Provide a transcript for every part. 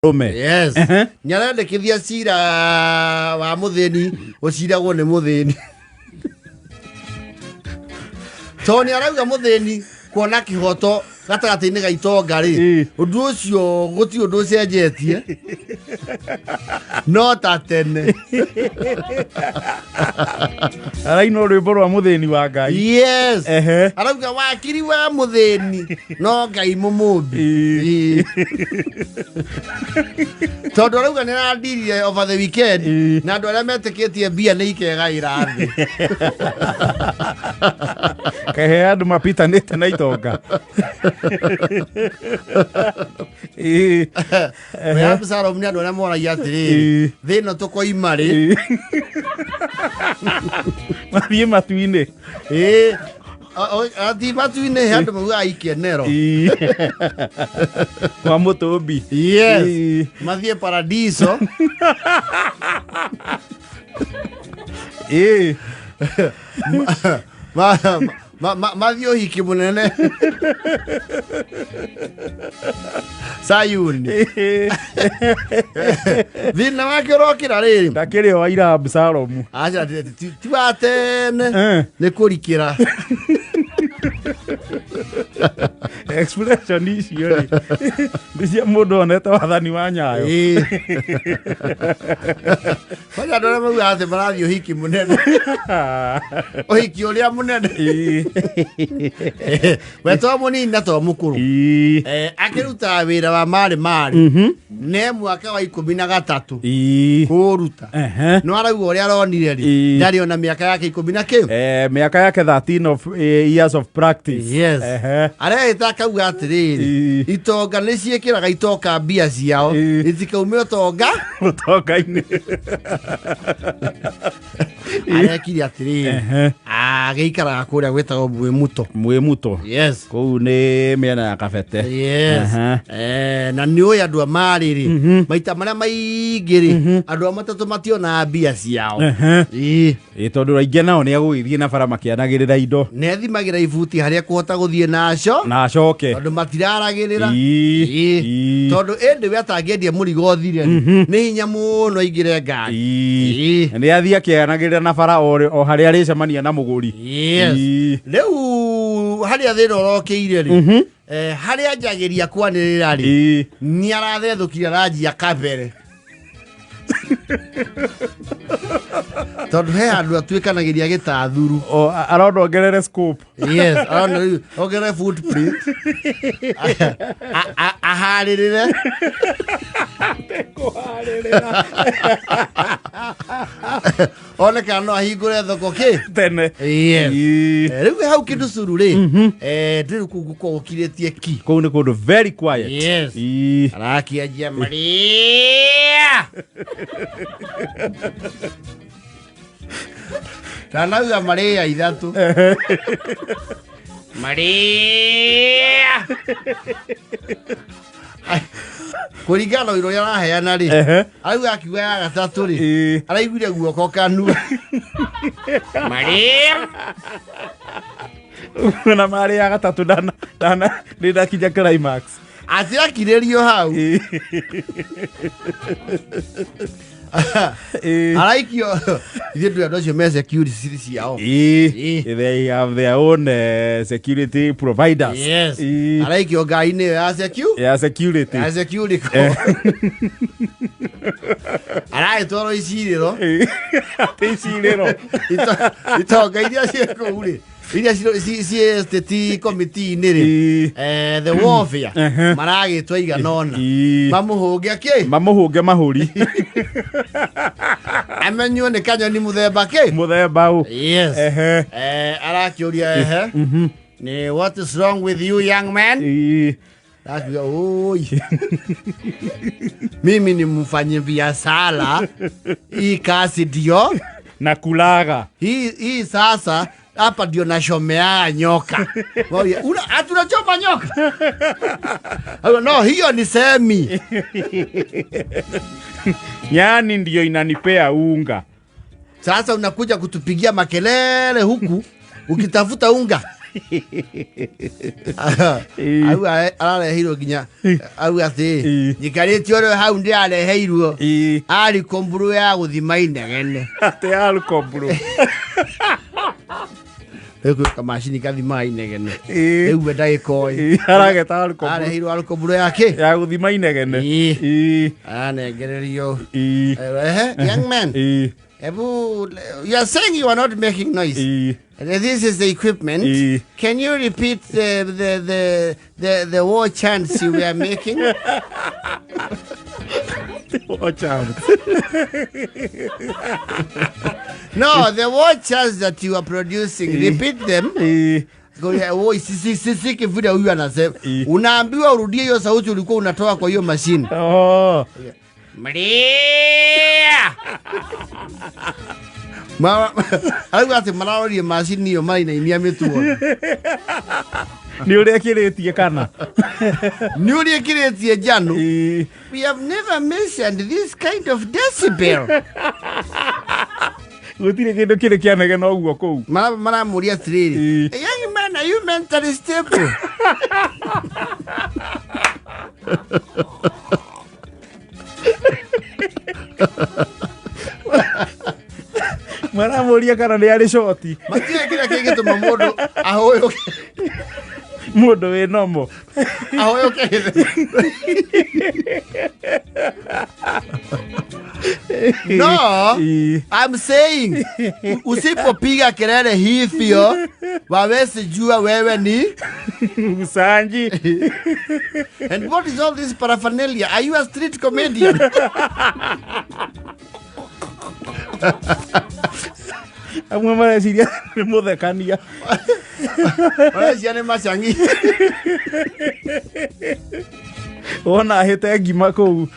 Rũme. Yes. Ehe. Nĩ arendekithia cira wa mũthĩni ũciragwo nĩ mũthĩni, tondũ nĩ arauga mũthĩni kuona kĩhoto gatagatĩ-inĩ ga itonga rĩ, ũndũ ũcio gũtirĩ ũndũ ũcenjetie, no ta tene. Araina rwĩmbo rwa mũthĩni wa Ngai. Yes. Arauga wakiri wa mũthĩni no Ngai mũmũmbi. Ĩĩ. Tondũ arauga nĩ arandirire over the weekend na andũ arĩa metĩkĩtie mbia nĩ ikegaĩra thĩ. Kahe andũ mapitanĩte na itonga. We Absalom nĩ andũ arĩa moragia atĩrĩrĩ, thĩ ĩno tũkoima rĩ? Mathiĩ matu-inĩ. Ĩĩ. Athi matu-inĩ he andũ maugaga ikenero. Kwa mũtũmbi. Yes. Mathiĩ paradiso. Mathiĩ ũhiki mũnene Sayuni. Thĩna wake ũrokĩra rĩrĩ. Ndakĩrĩ o aira Absalomu. Aca, ti wa tene. Nĩ kũrikĩra. Expression icio rĩ, nĩ cia mũndũ onete wathani wa Nyayo. Ĩĩ. Kwanja andũ arĩa maugaga atĩ marathiĩ ũhiki mũnene, ũhiki ũrĩa mũnene. We to mũnini na to mũkũrũ. Akĩrutaga wĩra wa marĩ marĩ ne mwaka wa 13 kũũruta. No arauga ũrĩa aronire rĩ, ndarĩ ona mĩaka yake ikũmi na kĩ. Mĩaka yake 13 of years of practice. Yes. Arehĩta akauga atĩrĩrĩ, itonga nĩ ciĩkĩraga itonga mbia ciao, itikaume ũtonga. Ũtonga-inĩ. Arekire atĩrĩrĩ, agĩikaraga kũrĩa gwĩtagwo Mwĩmuto. Mwĩmuto. Yes. Kũu nĩ mĩena ya Kabete. Yes. Na nĩ ũĩ andũ a marĩ rĩ, maita marĩa maingĩ rĩ, andũ a matatũ mationaga mbia ciao. Ĩĩ. Ĩ, tondũ aingĩ nao nĩ agũgĩthiĩ na bara makĩanagĩrĩra indo. Nethimagĩra ibuti harĩa kũhota gũthiĩ naco. Na acoke. Tondũ matiraragĩrĩra. Ĩĩ. Tondũ ĩndĩ we atangĩendia mũrigo ũthire rĩ, nĩ hinya mũno aingĩre ngari. Ĩĩ. Nĩ athiĩ akĩanagĩrĩra na bara o harĩa arĩcemania na mũgũri. Yes. Rĩu harĩa thĩna ũrokĩire rĩ, harĩa anjagĩria kwanĩrĩra rĩ, nĩ arathethũkire aranjia kabere, tondũ he handũ atuĩkanagĩria gĩtathuru. O, arona ongerere scope. Yes, arona rĩu ongerere footprint, aharĩrĩre. Kũharĩrĩra. One kana no ahingũre thoko kĩ tene. Yes. Rĩu hau kĩndũ curu rĩ, ndĩrĩ kũu gũkorwo gũkirĩtie ki. Kũu nĩ kũndũ very quiet. Yes. Arakĩanjia maria ndanauga marĩa ithatũ maria kũringana na ũira ũrĩa araheana rĩ, arauga akiuga ya gatatũ rĩ, araiguire guoko kanua maria. Na marĩ ya gatatũ ndana ndana nĩ ndakinya climax. Atĩ akirĩrio hau, araikio ithuĩ ndũĩ andũ acio me security ciao. They have their own security providers. Yes. Araikio ngari-inĩ ĩyo ya ya security. Ya security, aragĩtwarwo icirĩro. Atĩ icirĩro. Itonga iria ciĩ kũu rĩ, iria ciĩ state committee-inĩ rĩ, the warfare maragĩtwo igana ũna mamũhũnge akĩ mamũhũnge mahũri. Amenywo nĩ kanyoni mũthemba kĩ. Mũthemba ũ. Yes. Arakĩũria, ehe, nĩ what is wrong with you, young man? Akiuga, oi, mimi ni mfanye biashara, hii kazi ndio na kulaga. Hii sasa hapa ndio nachomea nyoka. Wauya, ati unachoma nyoka? Auga, no, hiyo ni semi. Nyani ndio inanipea unga. Sasa unakuja kutupigia makelele huku ukitafuta unga. Au arareheirwo nginya au atä njikarä te hau ndä areheirwo arä komburu ya gå thima inegene. Atä alkomburu. Rä kamacini kathimaga inegene rä u we ndagä koä. Arageta alkomburu. Areheirwo alkomburu yake ya gå thima inegene. Anengererio. Young man, Ebu, you are saying you are not making noise. This is the equipment. Can you repeat the war chants you were making? War chants. No, the war chants that you are producing, repeat them. Huyu anasema unaambiwa urudie hiyo sauti ulikuwa unatoa kwa hiyo machine. Oh. Maria. Ma arauga atä mararorie macini ĩyo marainainia mĩtugo. Nĩ ũrĩa ĩkĩrĩtie kana nĩ ũrĩa ĩkĩrĩtie njano. We have never mentioned this kind of decibel. Gũtirĩ kĩndũ kĩrĩ kĩanegena ũguo kũu. Maramũria atĩrĩrĩ, young man, are you mentally stable? Maramũria kana nĩ arĩ shoti. Matirĩ kĩrĩa kĩngĩtũma mũndũ ahũyũke. Mũndũ wĩ nomo ahũyũke. No, I'm saying usipopiga kelele hivyo wawezi jua wewe ni Usanji. And what is all this paraphernalia? Are you a street comedian? Amwe mareciria nĩ mũthekania. Mareciria nĩ macangi. Wona ahĩte ngima kũu.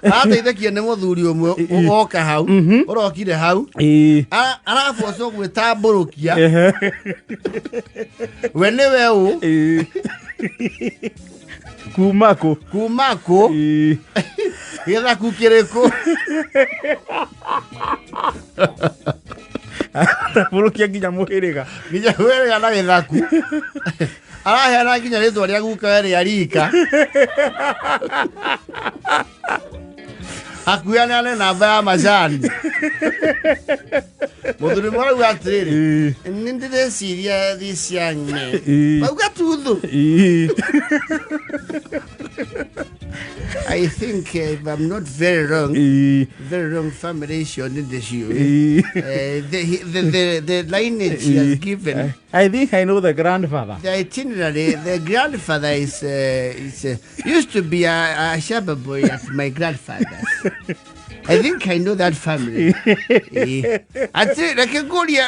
Ateithakia nĩ mũthuri ũmwe woka hau, ũrokire hau. Arabocwo gwĩtambũrũkia. We nĩwe ũ? Kuma kũ? Kuma kũ? Gĩthaku kĩrĩkũ? Tambũrũkia nginya mũhĩrĩga. Nginya mũhĩrĩga na gĩthaku. Araheana nginya rĩtwa rĩa guka rĩa rika. Hakuhĩ aneane namba ya macani. Mũthuri ũmwe arauga atĩrĩrĩ, nĩ ndĩreciria this young man. Mauga tuthu. I think if I'm not very wrong, very wrong family issue in the shoe. The lineage he has given. I think I know the grandfather. The itinerary, the grandfather is used to be a shepherd boy at my grandfather's. I think I know that family. I think, like,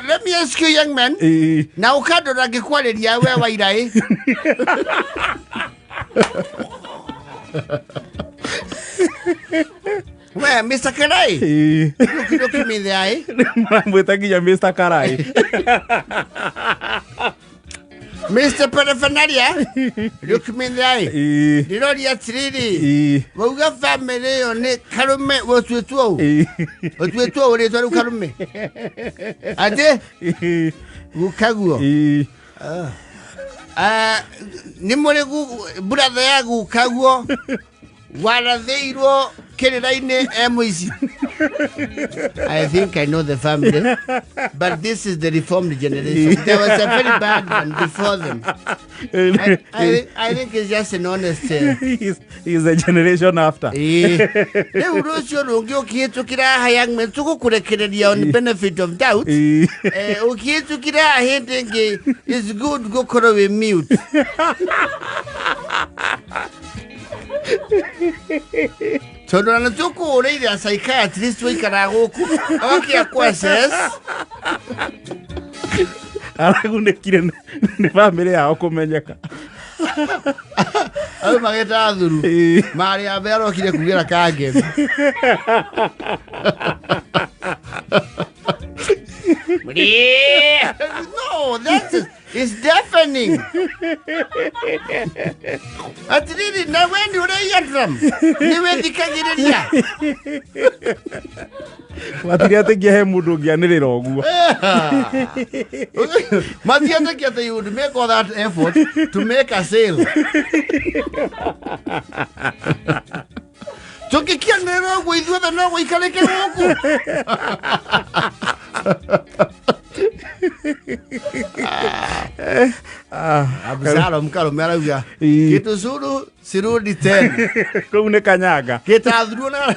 let me ask you, young man. Now, ukado rakikwaleria we wairai. Well, Mr. Karai. Look me in the eye. Maramwĩta nginya Mr. Karai. Mr. Paraphernalia. Look me in the eye. Ndĩroria atĩrĩrĩ, wauga family ĩyo nĩ Karume ũtuĩtwo ũũ? Ũtuĩtwo ũũ rĩtwa rĩu Karume? Atĩ? Gukaguo. Nĩ mũrĩ brother ya gukaguo warathĩirwo kĩrĩra-inĩ e mũici. I think I know the family, but this is the reformed generation. There was a very bad one before them. I think it's just an honest... He's a generation after. Rĩu rũciũ rũngĩ ũkĩhĩtũkĩra haha young man, tũgũkũrekereria on benefit of doubt. Ũkĩhĩtũkĩra haha hĩndĩ ĩngĩ, it's good gũkorwo wĩ mute. Tondũ na nĩtũkũhũrĩire a psychiatrist waikaraga gũkũ oke akũ-assess. Aragunĩkire nĩ bamĩrĩ yao kũmenyeka. Au magĩta thuru marĩ a mbere arokire kugĩra kangemi. No, that's Is deafening. Atiriri, na we nĩ ũrĩ eardrum, nĩ wĩthikagĩrĩria. Matirĩatĩkia he mũndũ ũngĩanĩrĩra ũguo. Matietĩkia atĩ you would make all that effort to make a sale. Tũngĩkianĩrĩra ũguo ithuothe no gũikarĩke gũkũ. Absalom Karume arauga Gĩtũcuru sirudi tena. Kũu nĩ kanyanga. Gĩtathuruo na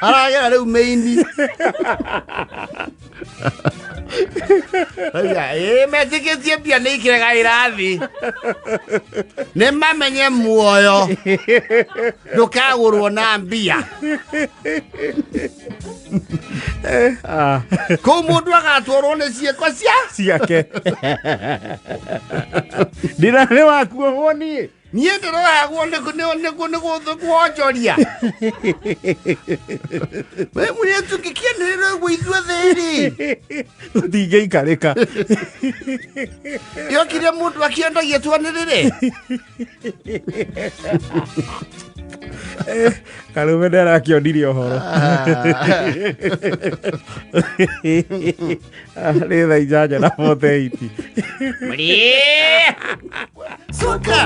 aragera rĩu mĩini. Rauga ĩ metĩkĩtie mbia nĩ ikĩrega irathi. Nĩ mamenye muoyo ndũkagũrwo na mbia. Kũu mũndũ agatwarwo nĩ ciĩko cia ciake. Ndira nĩ wakuohwo niĩ. Niĩ ndĩrohagwo nĩ kuonjoria. We mũirĩtu ngĩkĩanĩrĩra ũguo ithuothe rĩ. Tũtingĩikarĩka. Yokire mũndũ akĩendagia twanĩrĩre. Karume nĩ arakĩonirie ũhoro. Nĩ thaa 8:48. Suka.